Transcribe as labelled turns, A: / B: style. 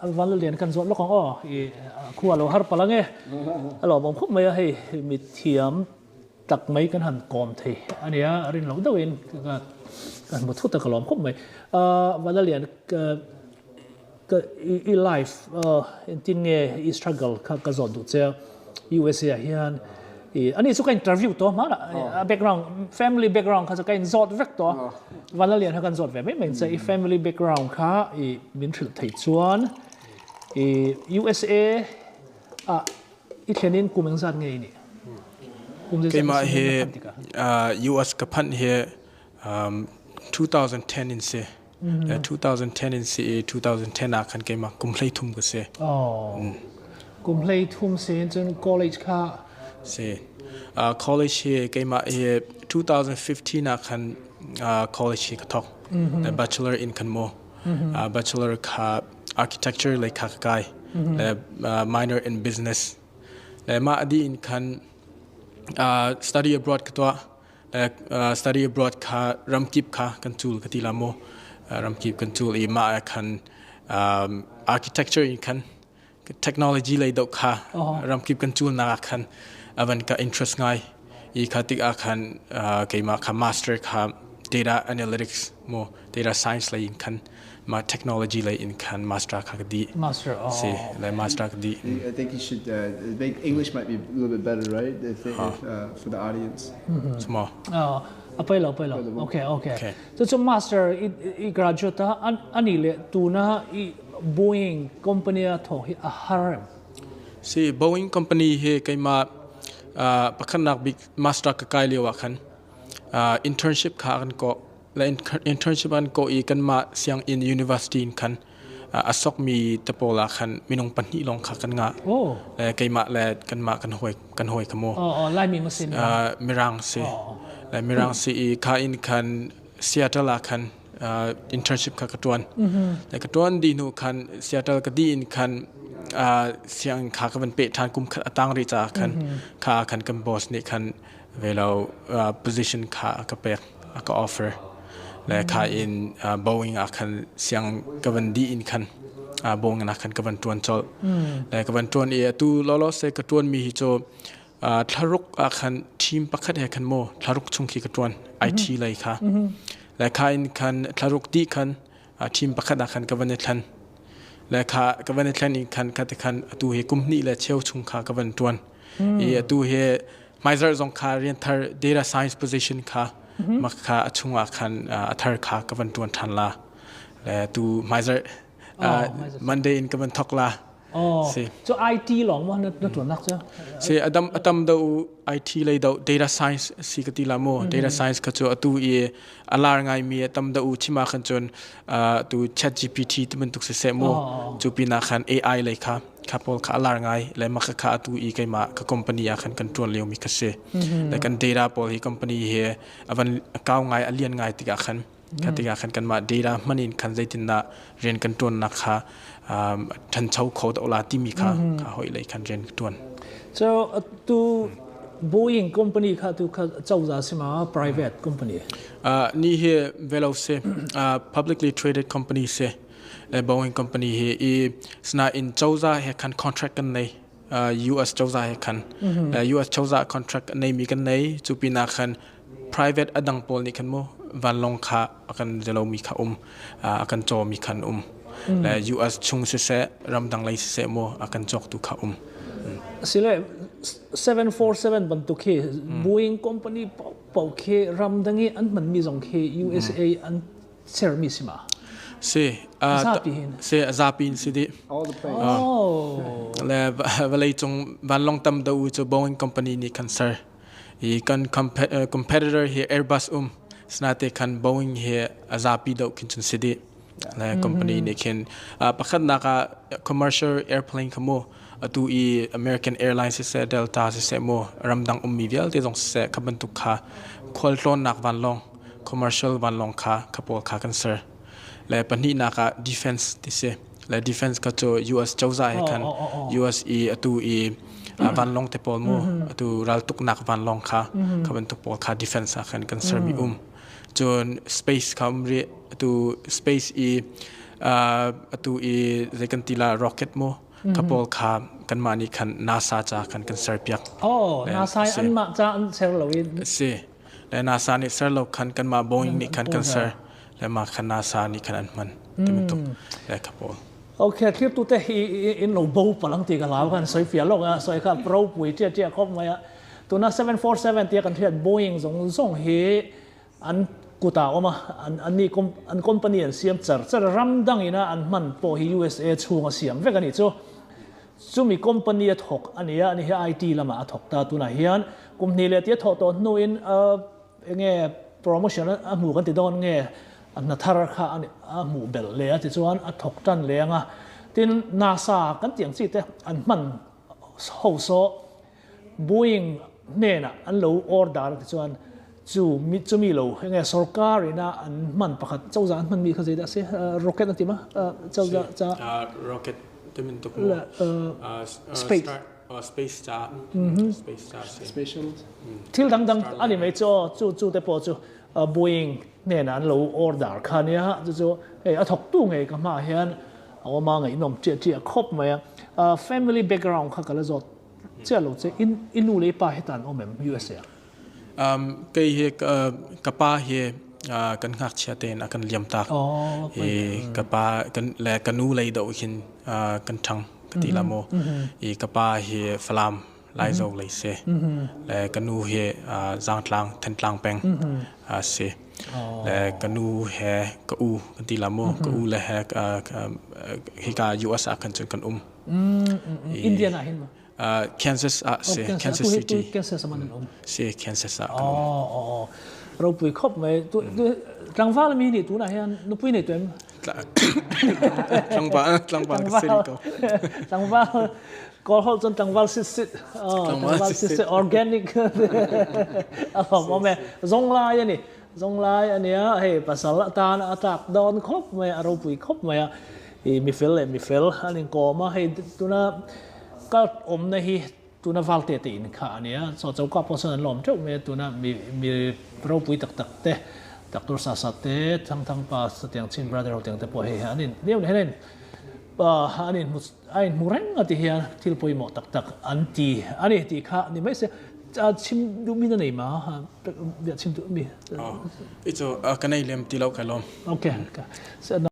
A: Vanlalian kan zawt lawk ang aw. I khua lo har palang e. A lawmawm khawp mai a hei mithiam tak mai kan han kawm thei ania rin lo deuhin kan hmu thut a ka lawm khawp mai. Vanlalian ka i life engtin nge i struggle kha ka zawt duh che a USA ah hian i ani chu ka interview tawh hmanah a background family background kha chu ka in zawt vek tawh a Vanlalian kha kan zawt ve mai mai che i family background kha i min hrilh theih chuan i USA ah i thlenin kum engzat nge i nih kum zeizat
B: Keimah hi US ka phanh hi 2010 in si. 2010 in si i 2010 ah khan keimah kum 13 ka si.
A: Oh. Kum 13 si cun college kha
B: si. College hi keimah hi 2015 ah khan college hi ka thawk. Bachelor in khan mo. Bachelor kha architecture lei kha ka kai. Le minor in business. Le mah adi in khan study abroad ka tuah. Study abroad kha ramkip kha kan cul ka ti la mu. Ramkip kan cul i mah ah khan architecture in khan technology lei deuh kha ramkip kan cul nak ah khan avan ka interest ngai. I kha tik ah khan keimah kha master kha data analytics mu data science lei in khan ma technology lei in khan master kha ka di.
A: Master, oh.
B: Si, le master ka di.
C: I think you should make English might be a little bit better, right? If for the audience.
B: Small.
A: Oh, apai lo, apai lo. Okay. Okay. So, so master i, i graduate ta an ani le tuna i Boeing company a tho hi a har.
B: Si Boeing company he keima pakhatnak bik master ka kai lio ah khan internship kha kan ko le internship an ko i kanmah sianginn university in khan a sokmi te pawl ah khan minung pahnih lawng kha kan ngah. Le keimah le kanmah kan hawi kha mu.
A: Laimi ma si?
B: Mirang si. Le Mirang si i kha in khan Seattle ah khan internship kha ka tuan. Le ka tuan dih hnu khan Seattle ka di in khan sianginn kha ka van peh ṭhan kum khat a tang rih caah khan kha khan kan boss nih khan velo position kha a ka pek a ka offer le kha in Boeing ah khan siang ka van dih in khan Boeing ah khan ka van ṭuan colh le ka van ṭuan i atu lawlaw se ka ṭuan mi hi cu thlaruk ah khan team pakhat he khan mu thlaruk chung khi ka ṭuan IT lei kha le kha in khan thlaruk dih khan team pakhat ah khan ka van i thlen le kha ka van i thlen in khan kha te khan atu hi kum hnih le cheu chung kha ka van ṭuan i atu hi hmaizarh zong kha rian thar data science position kha mak kha a chungah khan a thar kha ka van ṭuan ṭhan la le tu hmaizarh Monday in ka van thok la.
A: Oh, si. So IT lawng maw na ṭuannak cu?
B: Si adam atam do IT lei do data science si ka ti la mu. Data science kha cu atu i alar ngai mi atam do chima khan cun tu chat GPT ti bantuk si seh mu. Cu pina khan AI lei kha kha pawl kha alar ngai le mah kha atu i keimah ka company ah khan kan ṭuan lio mi kha si. Le kan data pawl hi company hi avan kau ngai alian ngai tikah khan kha tikah khan kanmah data hman in khan zeitindah rian kan ṭuannak kha ṭhancho kho deuh la timi kha kha hoi lei khan rian ka ṭuan.
A: So tu Boeing company kha tu kha cozah si ma private company?
B: Ni hi velo si publicly traded company si. Le Boeing company hi i sinain cozah he khan contract kan nei US cozah he khan US cozah contract nei mi kan nei cu pinah khan private adang pawl nih khan mu vanlawng kha akan zelo mi kha um akan caw mi khan um le US chung siseh ramdang lei siseh mu akan cawk tu kha um.
A: Sile 747 bantuk hi Boeing company pau khi ramdang i an hman mi zong khi USA an sermi si ma?
B: Si.
A: Zapi hin.
B: Si, zapi in si dih.
C: All the planes.
A: Oh.
B: Le vawlei cung vanlawng tam do cu Boeing company nih kan ser. I kan competitor hi Airbus um. Sinate khan Boeing hi a zapi do khin cun si dih. Le company nih khin pakhatnak ah commercial airplane kha mu atu i American Airlines siseh Delta siseh mu ramdang ummi vialte zong siseh kha bantuk kha khualtlawnnak vanlawng commercial vanlawng kha kha pawl kha kan ser. Le pahnihnak ah defense ti si. Le defense kha cu US cozah he khan US i atu i vanlawng te pawl mu atu raltuknak vanlawng kha kha bantuk pawl kha defense ah khan kan sermi um. Cun space kha um rih atu space i Atu i zei kan ti la rocket mu kha pawl kha kanmah nih khan NASA ca khan kan ser piak.
A: Oh, NASA anmah ca an ser lo in.
B: Si. Le NASA nih ser lo khan kanmah Boeing nih khan kan ser. Le mah khan NASA nih khan an hman. Ti bantuk le kha pawl.
A: Okay, thlir tu te hi in lo bo palang ti ka lau kan soi fia lok a soi kha pro pui tia tia khop mai a tuna 747 tia kan thiat Boeing zong zong hi an kuta oma an an ni an company an siam char char ram dang ina an man po hi USA chung a siam vek ani chu chumi company a thok ania ani hi IT lama a thok ta tuna hian kumni le tia tho to hnu in enge promotion a hmu kan ti dawn nge a hna thar kha a hmuh belh leh a tichuan a thawk tan leng a tin NASA kan tiang chi te an hman ho saw Boeing hnenah an lo order tichuan chu mi chumi lo enge sarkar ina an hman pakhat chawza an hman mi kha zei dah si rocket an ti ma chawza cha
B: rocket timin tuk
A: space
B: space cha space cha
C: space shuttle
A: thil dang dang ani mai chu chu chu te pawh chu Boeing hnenah an lo order kha nia chu chu hei a thawktu ngei ka hmaah hian a awm a ngaihnawm chiah chiah khawp mai a. Family background kha ka la zawt chiah lo che in i nu leh i pa heta an awm em USA
B: ah? Kei hi ka pa hi kan ngakchia tein a kan liam tak. I ka pa kan le ka nu lei deuh hin kan ṭhang ka ti la maw. I ka pa hi Falam Laizo lei si. Le ka nu hi Zangtlang Thantlang peng a si. Le ka nu he ka u kan ti la mu ka u le he hika US ah khan cun kan um.
A: Indian ah hin ma?
B: Kansas ah si Kansas City.
A: Kansas ah man um.
B: Si Kansas ah kan um.
A: Oh, ropui khop mai. Tu tlangval mi nih tu na hian nupui nei tuem?
B: Tlangval tlangval ka si ko.
A: Tlangval Kawl holh cun tlangval sit sit tlangval sit sit organic a lawm awm e zonglai ani zonglai ania hei pasal atan a tlak dawn khawp mai a ropui khawp mai a i mifel leh mifel an inkawm a hei tuna ka awmna hi tuna valte te in kha ania so choka pawh sawn an lawm teuh mai a tuna mi mi ropui tak tak te doctor sa sa te thang thang pa satiang chin brother ho tiang te pawh hei an in neu hian an in a inhmu reng a ti hian thil pawimawh tak tak an ti a ni tih kha ni mai se chim duhmi na nei ma chim duhmi
B: I cu ka nei lem ti lo kai lawm
A: okay.